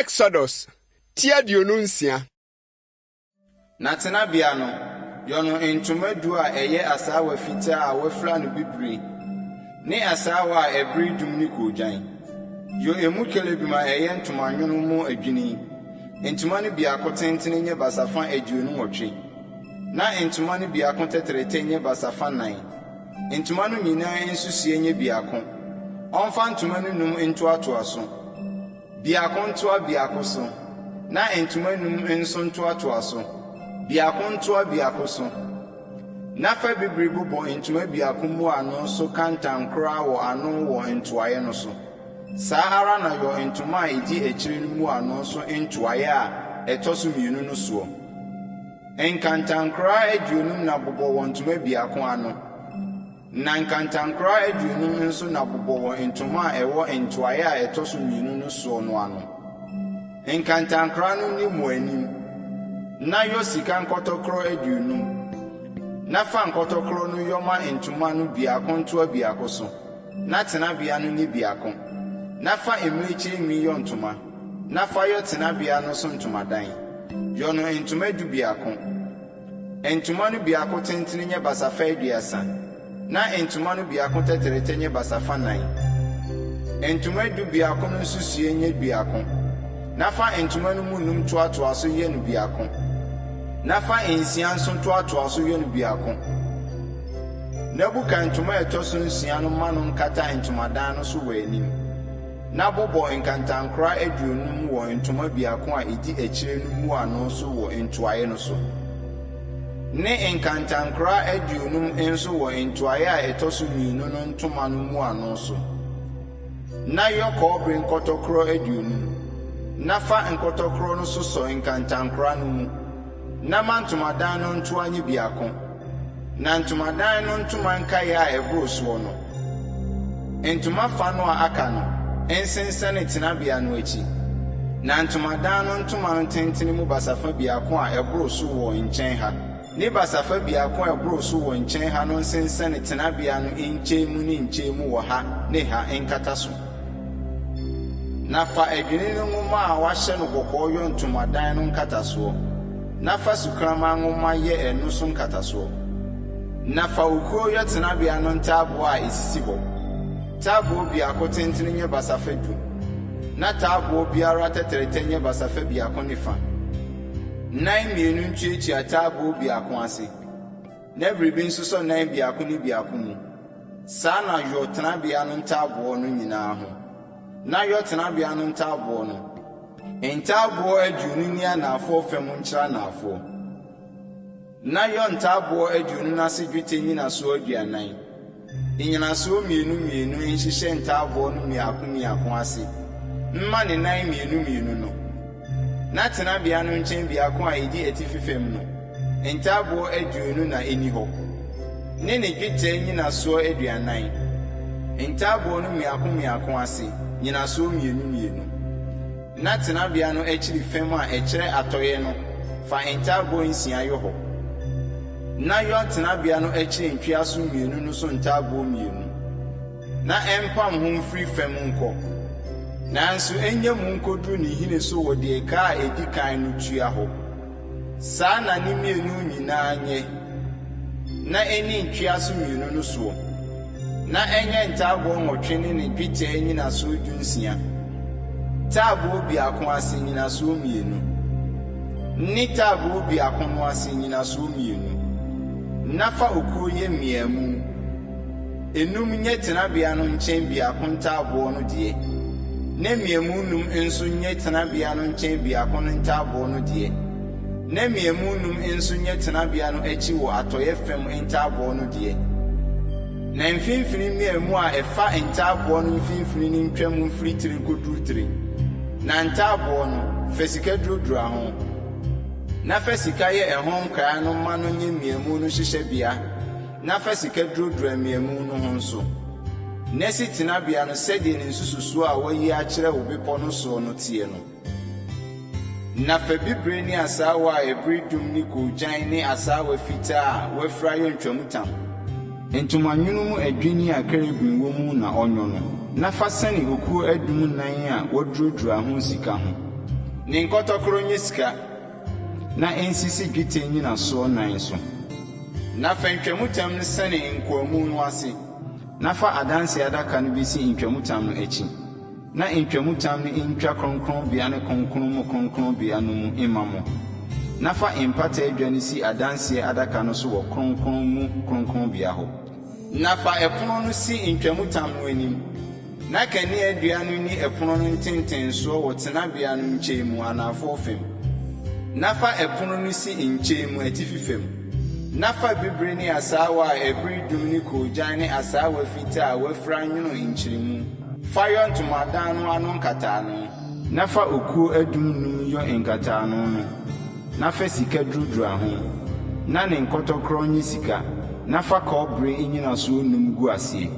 Exodus ti 26. Na tenabea no, yɔ no ntoma du a ɛyɛ asaawa fitaa a wɔafira no bibire ne asaawa a ɛbere dum ne koogyan. Yɔ emu kerubim a ɛyɛ ntomanwono mu adwini. Ntoma no biako tentene nyɛ basafa 28, na ntoma no biako tɛtrɛtɛ nyɛ basafa nan. Ntoma no nyinaa nsusuiɛ nyɛ biako. Ɔmfa ntoma no num ntoatoa so. Biako ntoa biako so, na ntoma num nso ntoatoa so, biako ntoa biako so. Na fa bibiri bobɔ ntoma biako mmuano so kantankoraa wɔ ano wɔ ntoaeɛ no so. Saa ara na yɔ ntoma a ɛdi akyire no mmuano so ntoaeɛ a ɛtɔ so mmienu no soɔ. Nkantankoraa 50 na bobɔ wɔ ntoma biako ano. Na nkantankoraa 50 nso na bobɔ wɔ ntoma a ɛwɔ ntoaeɛ a ɛtɔ so mmienu no soɔ no ano. Nkantankoraa no nni mo anim. Na yɔ sika nkɔtɔkorɔ 50, na fa nkɔtɔkorɔ no yɔ ma ntoma no biako ntoa biako so, na tenabea no nyɛ biako. Na fa mmirekyie nwi yɔ ntoma, na fa yɔ tenabea no so ntomadan. Yɔ no ntoma 11. Ntoma no biako tentene nyɛ basafa 30, na ntoma no biako tɛtrɛtɛ nyɛ basafa nan. Ntoma 11 no nsusuiɛ nyɛ biako, na fa ntoma no mu num toatoa so yɛ no biako, na fa nsia nso toatoa so yɛ no biako. Na buka ntoma a ɛtɔ so nsia no ma no nkata ntomadan no so wɔ anim. Na bobɔ nkantankoraa 50 wɔ ntoma biako a edi akyire no mmuano so wɔ ntoaeɛ no so, ne nkantankoraa 50 nso wɔ ntoaeɛ a ɛtɔ so mmienu no ntoma no mmuano so. Na yɔ kɔbere nkɔtɔkorɔ 50, na fa nkɔtɔkorɔ no sosɔ nkantankoraa no mu, na ma ntomadan no ntoa nyɛ biako. Na ntomadan no ntoma nkaeɛ a ɛboro soɔ no, ntoma fa no a aka no, nsensɛne tenabea no akyi. Na ntomadan no ntoma no tentene mu basafa biako a ɛboro so wɔ nkyɛn ha, ne basafa biako a ɛboro so wɔ nkyɛn ha no nsensɛne tenabea no nkyɛn mu ne nkyɛn mu wɔ ha ne ha nkata so. Na fa adwennini nwoma a wɔahyɛ no kɔkɔɔ yɔ ntomadan no nkatasoɔ, na fa sukraman nwoma yɛ ɛno so nkatasoɔ. Na fa okuo yɔ tenabea no ntaaboɔ a ɛsisi hɔ. Taaboɔ biako tentene nyɛ basafa 10, na taaboɔ biara tɛtrɛtɛ nyɛ basafa biako ne fa. Nan mmienu ntuatua taaboɔ biako ase, na biribi nsosɔ nan biako ne biako mu. Saa na yɔ tenabea no ntaaboɔ no nyinaa ho. Na yɔ tenabea no ntaaboɔ no. Ntaaboɔ 20 nni anaafoɔ fam nkyerɛ anaafoɔ. Na yɔ ntaaboɔ 20 no ase dwetɛ nnyinasoɔ 40. Nnyinasoɔ mmienu mmienu nhyehyɛ ntaaboɔ no mmiako mmiako ase mma ne nan mmienu mmienu no. Na tenabea no nkyɛn biako a edi atifi fam no, ntaaboɔ 20 na enni hɔ, ne ne dwetɛ nnyinasoɔ 40, ntaaboɔ no mmiako mmiako ase nnyinasoɔ mmienu mmienu. Na tenabea no akyiri fam a ɛkyerɛ atɔeɛ no, fa ntaaboɔ nsia yɔ hɔ. Na yɔ tenabea no akyiri ntweaso mmienu no so ntaaboɔ mmienu. Na ɛmpam ho mfiri fam nkɔ, nanso ɛnyɛ mu nkɔduru ne nhini so wɔ deɛ kaa a ɛdi kan no tua hɔ. Saa na ne mmienu nyinaa nyɛ, na ɛnni ntweaso mmienu no soɔ, na ɛnyɛ ntaaboɔ nwɔtwe ne ne dwetɛ nnyinasoɔ 16, taaboɔ biako ase nnyinasoɔ mmienu, ne taaboɔ biako no ase nnyinasoɔ mmienu. Na fa okuo yɛ mmeamu. Enum nyɛ tenabea no nkyɛn biako ntaaboɔ no deɛ, na mmeamu num nso nyɛ tenabea no nkyɛn biako no ntaaboɔ no deɛ, na mmeamu num nso nyɛ tenabea no akyi wɔ atɔeɛ fam ntaaboɔ no deɛ. Na mfimfini mmeamu a ɛfa ntaaboɔ no mfimfini no ntwam mfiri tire nkɔduru tire, na ntaaboɔ no, fa sika duradura ho. Na fa sika yɛ ɛho nkaa no ma no nyɛ mmeamu no hyehyɛbea Na fa sika duradura mmeamu no ho nso, na si tenabea no sɛdeɛ ne nsususoɔ a wɔayi akyerɛ wo bepɔ no soɔ no teɛ no. Na fa bibire ne asaawa a ɛbere dum ne koogyan ne asaawa fitaa a wɔafira yɔ ntwamutam. Ntomanwono mu adwinni a kerubim wɔ mu na ɔnwɔ no, na fa sɛne okuo adum nnan a wɔaduradura ho sika ho. Ne nkɔtɔkorɔ nyɛ sika, na ɛnsisi dwetɛ nnyinasoɔ nan so. Na fa ntwamutam no sɛne nkɔnmu no ase, na fa Adanseɛ adaka no bɛsi ntwamutam no akyi, na ntwamutam no ntwa kronkronbea ne kronkron mu kronkronbea no mu mma mo. Na fa mpata adwa no si Adanseɛ adaka no so wɔ kronkron mu kronkronbea hɔ. Na fa ɛpono no si ntwamutam no anim, na kaneadua no nni ɛpono no ntentensoɔ wɔ tenabea no nkyɛn mu anafoɔ fam. Na fa ɛpono no si nkyɛn mu atifi fam. Na fa bibire ne asaawa a ɛbere dum ne koogyan ne asaawa fitaa a wɔafira nwono nkyeremu fa yɔ ntomadan no ano nkataano. Na fa okuo adum num yɔ nkataano no, na fa sika duradura ho, na ne nkɔtɔkorɔ nyɛ sika, na fa kɔbere nnyinasoɔ num gu aseɛ.